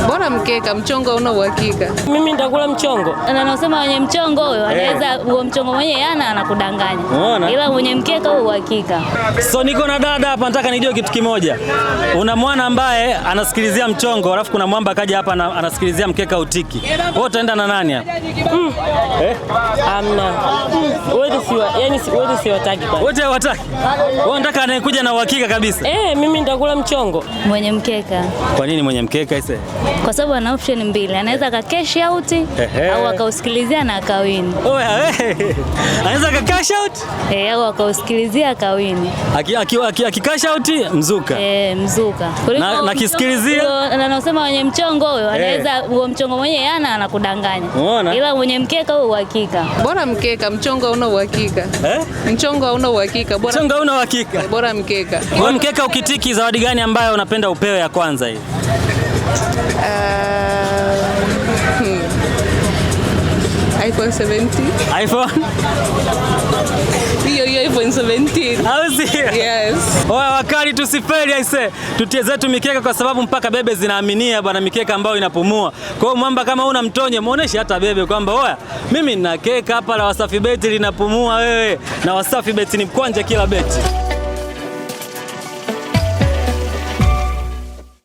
Bora mkeka, mchongo una uhakika. Mimi nitakula mchongo. Na nasema mwenye mchongo huyo anaweza huo mchongo mwenyewe yana anakudanganya. Umeona? Ila mwenye mkeka huo uhakika. So niko na dada hapa, nataka nijue kitu kimoja. Una mwana ambaye anasikilizia mchongo, alafu kuna mwamba akaja hapa anasikilizia mkeka utiki. Wewe utaenda na nani hapa? Eh? Hamna. Wote siwa, yani wote siwataki kwanza. Wote hawataki. Wewe unataka anayekuja na uhakika kabisa. Eh, mimi nitakula mchongo. Mwenye mkeka. Kwa nini mwenye mkeka ise? Kwa sababu ana option mbili, anaweza aka cash out au akausikilizia na akawini. Oya wewe. Anaweza ka cash out? Eh, au akausikilizia akawini. Aki cash out mzuka. Eh, mzuka. Na kisikilizia? Na nasema mwenye mchongo huyo anaweza huo mchongo mwenyewe yana anakudanganya. Umeona? Ila mwenye mkeka huo uhakika. Bora mkeka, mchongo hauna uhakika. Eh? Mchongo hauna uhakika, bora Mchongo hauna uhakika. bora mkeka. Wewe mkeka ukitiki, zawadi gani ambayo unapenda upewe ya kwanza hii? iPhone 17. iPhone? Hiyo hiyo iPhone 17. Au sio? Yes. Oya wakali, tusifeli aise, tutie zetu mikeka kwa sababu mpaka bebe zinaaminia bwana, mikeka ambayo inapumua. Kwa hiyo mwamba, kama una mtonye muoneshe hata bebe kwamba oya, mimi nina keka hapa la Wasafi Beti linapumua wewe, na Wasafi Beti ni mkwanja kila beti.